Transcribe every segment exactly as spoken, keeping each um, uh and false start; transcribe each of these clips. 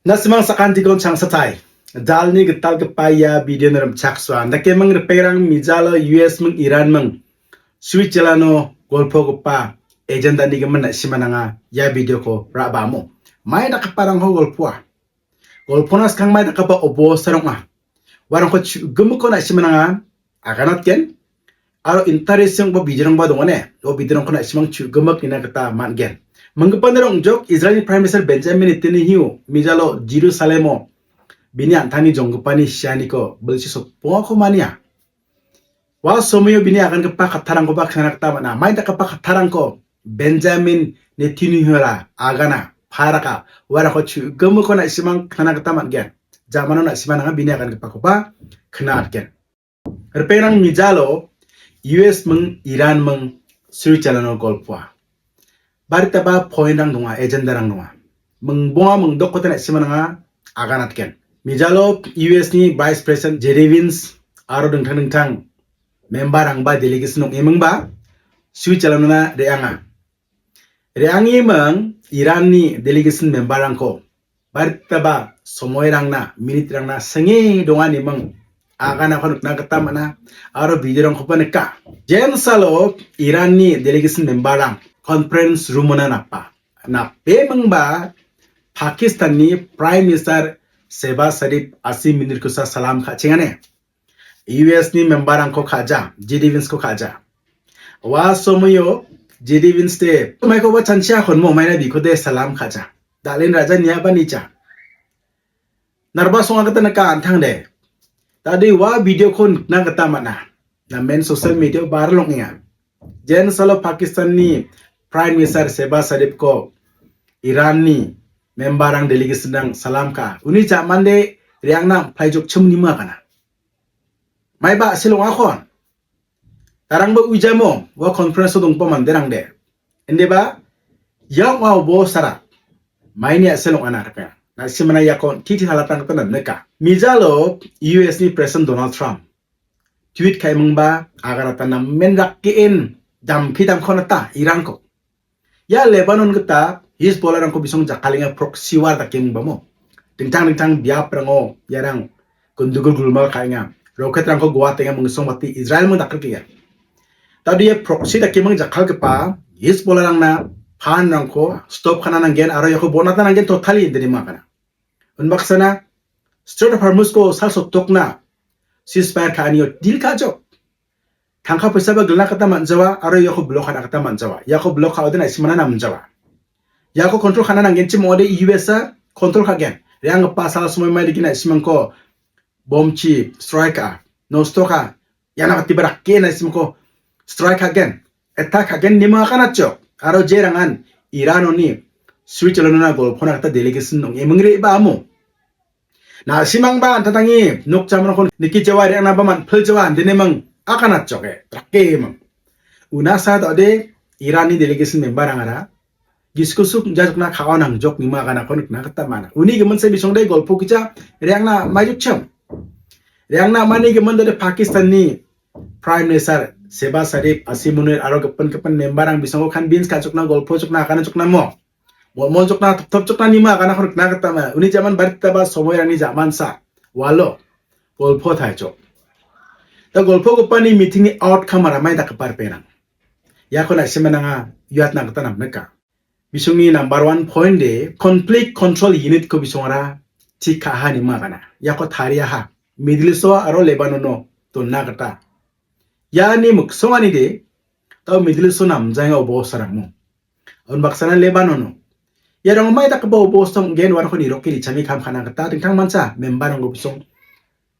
Na·simang sakantikon changsatai. Dalni gitalgipa ia videoni rimchaksoa. Dakeming ripengrang mijalo U S ming Iran ming Switzerlando golpogipa agenda nigimin na·simananga ia videoko ra·bamo. Mai dakgiparangko golpoa. Golpona skang mai dakgipa obosa ong·a. Uarangko chu-, gimikko na·simananga aganatgen. Aro interesting bo bidrongba dongane. O bidrongko na·simang chu-, gimik nina gita man·gen. Minggipa nirong jok Israelni Prime Minister Benjamin Netanyahu mijalo Jerusalemo bini an·tangni jonggipani sianiko bilsi sotbongako mania. Ua somoio bini agangipa kattarangkoba knana gita man·a. Mai dakgipa kattarangko Benjamin Netanyahura agana, paraka, uarangko chu-, gimikko na·simang knana gita man·gen. Jamano na·simananga bini agangipakoba knatgen. Ripengrang mijalo U S ming Iran ming Switzerlando golpoa. Baritaba pointrang donga, agendarang donga. Mingbonga mingdokko tena simananga aganatgen. Mijalo U S ni Vice President J D Vance aro dingtang dingtang memberrangba delegation ong·emingba Switzerlandona re·anga. Re·angiming Iranni delegation memberrangko baritaba somoirangna, minute-rangna senge donganiming aganako nikna gita man·a aro videorangkoba nika. Jensalo Iranni delegation memberrang conference room-ona napa. Napemingba Pakistanni Prime Minister Shehbaz Sharif asi minute-kosa salam ka·chengane. U S ni memberrangko ka·ja, J D Vance-ko ka·ja. Ua somoio J D Vance de, maikoba chanchiakon mo maina bikode salam ka·ja. Dalin raja niaba nija. Narba songa gita nika an·tangde. Tade ua videoko nikna gita man·a. Namen social media-o viral ong·enga. Jensalo Pakistanni Prime Minister Shehbaz Sharifko Iranni memberrang delegationrang salam ka·a. Uni ja·mande re·angna paijokchim nima gana. Maiba a·sel ong·akon. Darangba uijamo, ua conference-o donggipa manderangde. Indeba, ia ong·a obosara. Maini a·sel ong·ana ripeng. Na·simana iako titi halapang gita nika. Mijalo U S ni President Donald Trump tweet ka·emingba agarata namen rakeen dampi damkonata Iranko. Ia Lebanon gita Hezbollah-rangko bisong jakkalenga proxy war dake mingbamo. Dingtang dingtang biaprango iarang gundugul gulmal ka·enga. Rocket-rangko guatenga mingsong bati Israel-ming dakgrikgenga. Tado ia proxy dake ming jakkalgipa Hezbollah-rangna pan-rangko stop ka·na nanggen aro iako bonatna nanggen totally indini magana. Unbaksana Strait of Hormuz-ko sal sotokna ceasefire ka·anio deal ka·jok. Tangka poisaba gilna gita man·jawa aro iako block ka·na gita man·jawa. Iako block ka·ode na·simana namjawa. Iako control ka·na nanggenchim ong·ode U S-a control ka·gen. Re·anggipa sal somoi mai dake na·simangko bomchi strike ka·a, nosto ka·a, iana katiba rake na·simangko strike ka·gen, attack ka·gen nima ka·anatchok. Aro jerangan Iranoni Switzerlandona golpona gita delegation ong·emingre ba amo. Na·simangba an·tangtangi nokjamanrangko nikijawa re·angnaba man·piljawa, indineming aganatjoke, rakeming. Unasa dode Iranni delegation memberrangara giskusuk jajokna ka·o nangjok nima aganako nikna gita man·a. Uni giminsa bisongde golpo kija re·angna maijokchim. Re·angna mani gimin dode Pakistanni Prime Minister Shehbaz Sharif, Asim Munir aro gipin gipin memberrang bisongo convince ka·jokna golpo jokna agana jokna mo. Molmol jokna, toptop jokna nima aganako nikna gita man·a. Uni jaman baritaba somoirangni jamansa. Walo. Golpo taichok. Da golpogipani meeting-ni outcome-ara mai dakgipa ripengrang. Iako na·simananga uiatna gita namnika. Bisongni number one point de conflict control unit-ko bisongara thik ka·aha nima agana. Iako tariaha. Middle East-o aro Lebanon-o donna gita. Iani miksonganide, tao Middle East-o namjaenga obosarangmo. Unbaksana Lebanon-o. Iarang mai dakgipa obosa ong·gen uarangko niroke richame kam ka·na gita dingtangmancha memberrangko bisong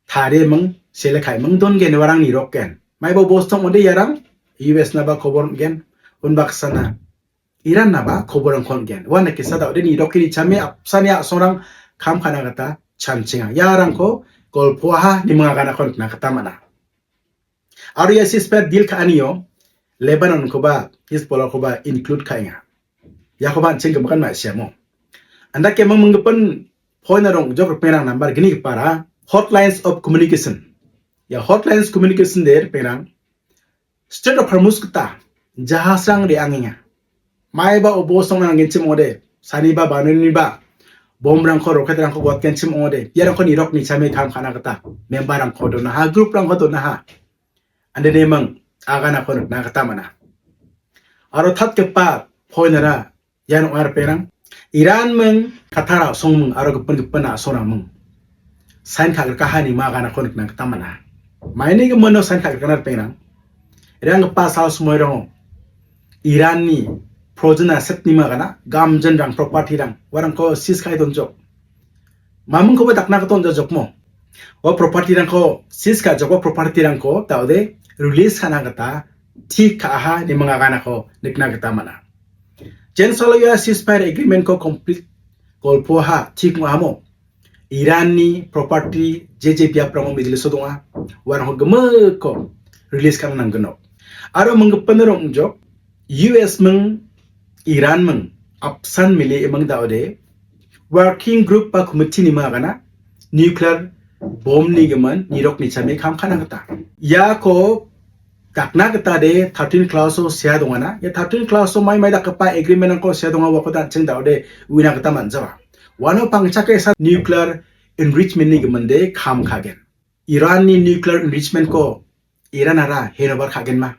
tarie ming, sele ka·e ming dongen uarang nirokgen. Maiba obosa ong·ode iarang U S-naba kobor on·gen. Unbaksana Iran-naba kobor on·gen. Ua nikesa da·ode niroke richame apsani a·songrang kam ka·na gita chanchenga. Iarangko golpoaha nima aganako nikna gita man·a. Aro ia ceasefire deal ka·anio Lebanon-koba, Hezbollah-koba include ka·enga. Iakoba an·ching gimikan ma·siamo. Andake mingminggipin point-a rong·jok ripengrang number gnigipara hotlines of communication. Ia hotlines communication de ripengrang Strait of Hormuz gita jahasrang re·angenga. Maiba obosa ong·na nanggenchim ong·ode, saniba banoniba bomrangko, rocket-rangko watgenchim ong·ode, iarangko nirok nichame kam ka·na gita member-rangko donaha, group-rangko donaha. Andene ming aganako nikna gita man·a. Aro tatgipa point-ara ian ong·a ripengrang. Iran ming, Qatar a·song ming aro gipin gipin a·songrang ming sign ka·grikaha nima aganako nikna gita man·a. Maini gimino sign ka·grikana ripengrang? Re·anggipa sal somoirango Iranni frozen asset nima agana, gamjinrang, property-rang, uarangko seize ka·e donjok. Mamingkoba dakna gita on·jajokmo. Ua property-rangko seize ka·jok, ua property-rangko da·ode release ka·na gita thik ka·aha niming aganako nikna gita man·a. Jen salo ia ceasefire agreement-ko complete golpoha thik ong·ahamo. Iranni property je je biaprango Middle East-o donga, uarangko gimikko release ka·na nanggnok. Aro minggipin ong·jok, U S ming, Iran ming, apsan mile emang da·ode, working group ba committee nima agana, nuclear bomb-ni gimin nirok nichame kam ka·na gita. Iako dakna gita de thirteen clause-o sea dongana. Ia thirteen clause-o mai mai dakgipa agreement-rangko sea donga, uako da·ching da·ode uina gita man·jawa. Uano pangchake sa nuclear enrichment-ni giminde kam ka·gen. Iran-ni nuclear enrichment-ko Iran-ara hand over ka·genma?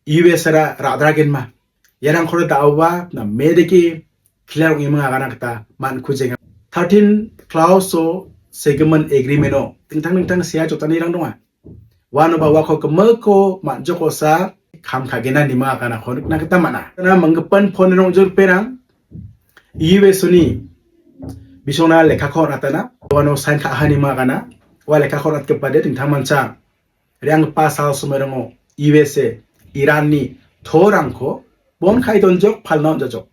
U S-ara ra·dragenma? Iarangkora da·oba name dake clear ong·eming agana gita man·kujenga. Thirteen clause-o segimin agreement-o dingtang dingtang sea jotanirang donga. Uanoba uako gimikko man·jokosa kam ka·gena nima aganako nikna gita man·a. Ana minggipin point-rang ong·jok ripengrang, U S-oni bisongna lekkako on·atana, uano sign ka·aha nima agana, ua lekkako on·atgipade dingtangmancha re·anggipa sal somoirango U S A Iranni torangko bon ka·e donjok, palna on·jajok.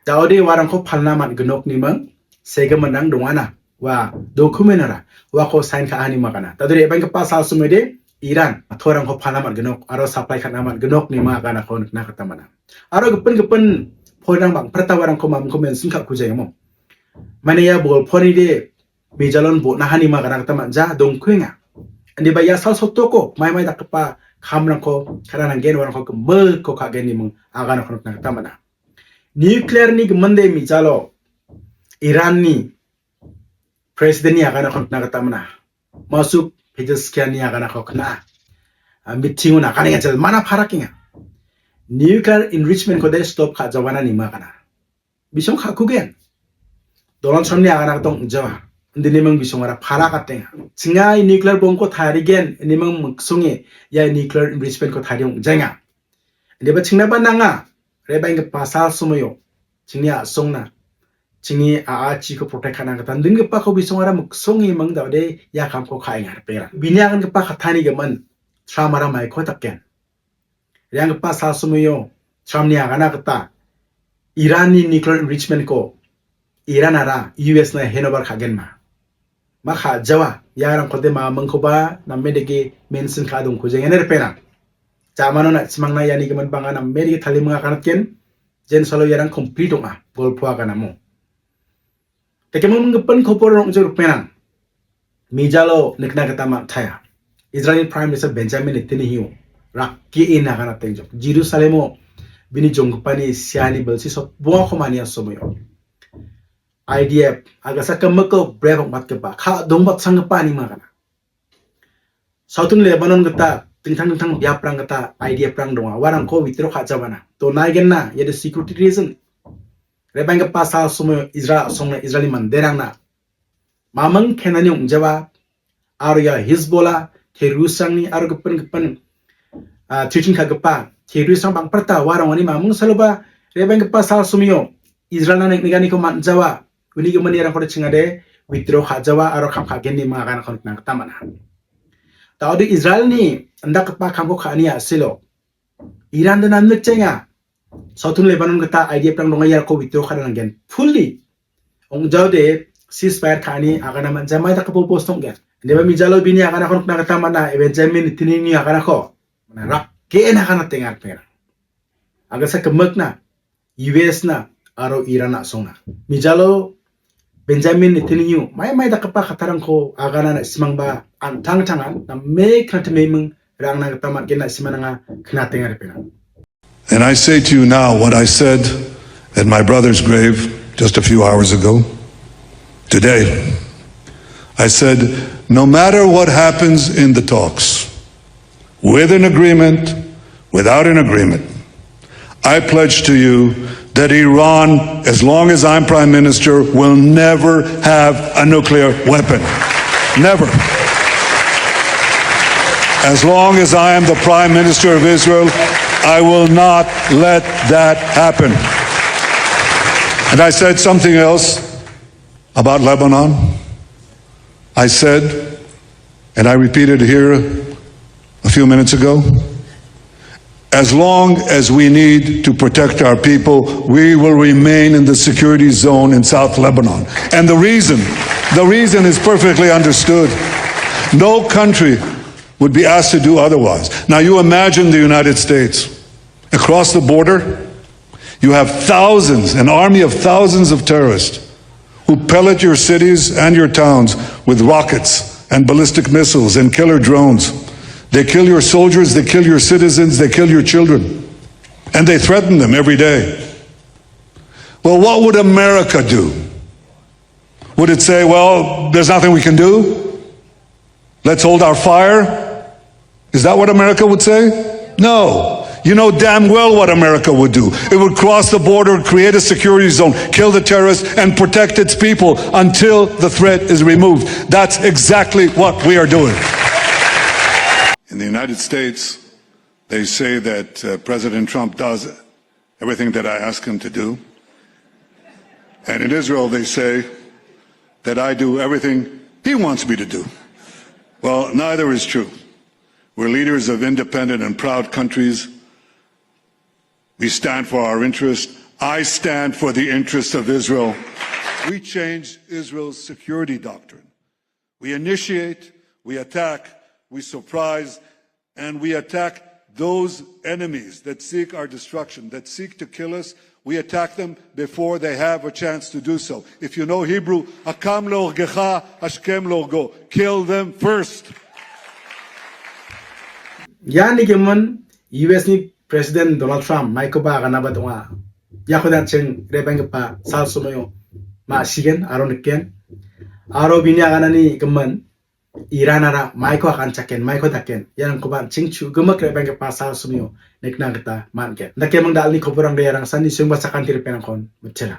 Da·ode uarangko palna man·gnok niming segiminrang dongana. Ua document-ara uako sign ka·aha nima agana. Da·ode re·baenggipa sal somoide Iran torangko palna man·gnok aro supply ka·na man·gnok nima aganako nikna gita man·a. Aro gipin gipin point-rang bang·pata uarangko mamingko mention ka·kujengamo. Mane ia bol point-ide mijalon botna hani ma gana gita man·ja dongkuenga. Indiba ia sal sotoko mai mai dakgipa kamrangko ka·na nanggen, uarangko gimikko ka·gen niming aganako nikna gita man·a. Nuclear-ni giminde mijalo Iran-ni president-ni aganako nikna gita man·a. Masuk Pezeshkian-ni aganako kna·a. Ah, meeting-o nakanenga jel mana parakenga. Nuclear enrichment-kode stop ka·jawana nima gana. Bisong ka·kugen. Donald Trump-ni agana gita ong·jawa. Indini ming bisongara para katenga. Chingai nuclear bomb-ko tarigen, indini ming miksonge ia nuclear enrichment-ko tarie ong·jaenga. Indiba chingnaba nanga, re·baenggipa sal somoio, chingni a·songna, chingni a·achiko protect ka·na gita indinggipako bisongara miksonge ming da·ode ia kamko ka·enga ripengrang. Bini agangipa kattani gimin, Trump-ara maiko dakgen. Re·anggipa sal somoio Trump-ni agana gita Iran-ni nuclear enrichment-ko Iran-ara U S-na hand over ka·genma? Ma ka·jawa, iarangkode mamingkoba name dake mention ka·a dongkujenga ine ripengrang. Jamano na·simangna iani gimin bang·a name dake taliming aganatgen, jen salo iarang complete ong·a, golpo aganamo. Tekeming gipin khobor rong·jok ripengrang. Mijalo nikna gita man·taia. Israel Prime Minister Benjamin Netanyahu rakkie nagana tengjok. Jerusalemo bini jonggipani siani bilsi sotbongako mania somoio I D F agasa gimikko brep ong·batgipa, ka-, dongbatsanggipa ani magana. Sautun Lebanon gita, dingtang dingtang biaprang gita I D F-rang donga. Uarangko withdraw ka·jabana. Donaigenna, iade security reason. Re·baenggipa sal somoio Israel songna Israelni manderangna maming kenani ong·jaba, aro ia Hezbollah, terrorist-rangni aro gipin gipin, ah, threaten ka·gipa terrorist-rang bang·pata uarangoni maming saloba re·baenggipa sal somoio Israelna nek·nikaniko man·jawa, uni gimin iarangkode chingade withdraw ka·jawa aro kam ka·genni maganako nikna gita man·a. Da·ode Israelni indakgipa kamko ka·ani a·selo Iran de namnikjaenga. Sautun Lebanon gita I D F-rang donga iako withdraw ka·na nanggen. Fully. Ong·jaode ceasefire ka·ani agana man·jamai dakgipa post ong·gen. Indiba mijalo bini aganako nikna gita man·a, Benjamin Netanyahu-ni aganako. Mana rakkie nagana tenga ripengrang. Agasa gimikna, U S-na, aro Iran a·songna. Mijalo Benjamin Netanyahu, mai mai dakgipa kattarangko agana na·simangba an·tangtangan, name knatimming rangna gita man·gen na·simananga knatenga ripengrang. And I say to you now what I said at my brother's grave just a few hours ago. Today, I said, no matter what happens in the talks, with an agreement, without an agreement, I pledge to you that Iran, as long as I'm prime minister, will never have a nuclear weapon. Never. As long as I am the prime minister of Israel, I will not let that happen. And I said something else about Lebanon. I said, and I repeated here a few minutes ago, as long as we need to protect our people, we will remain in the security zone in South Lebanon. And the reason, the reason is perfectly understood. No country would be asked to do otherwise. Now you imagine the United States across the border. You have thousands, an army of thousands of terrorists who pellet your cities and your towns with rockets and ballistic missiles and killer drones. They kill your soldiers, they kill your citizens, they kill your children. And they threaten them every day. Well, what would America do? Would it say, well, there's nothing we can do? Let's hold our fire? Is that what America would say? No. You know damn well what America would do. It would cross the border, create a security zone, kill the terrorists, and protect its people until the threat is removed. That's exactly what we are doing. In the United States, they say that uh, President Trump does everything that I ask him to do. And in Israel, they say that I do everything he wants me to do. Well, neither is true. We're leaders of independent and proud countries. We stand for our interest. I stand for the interest of Israel. We change Israel's security doctrine. We initiate, we attack, we surprise, and we attack those enemies that seek our destruction, that seek to kill us. We attack them before they have a chance to do so. If you know Hebrew, הקם להורגך השכם להורגו. Kill them first. Ia nigimin U S ni President Donald Trump maikoba aganaba donga. Iako an·ching re·baenggipa sal somoio ma·sigen aro niken. Aro bini aganani gimin Iranara maiko aganchaken, maiko daken. Iarangkoba an·ching chu·gimik re·baenggipa sal somoio nikna gita man·gen. Dake ming dalni koborang de iarang sani sungba sakanti ripengrangkon mitela.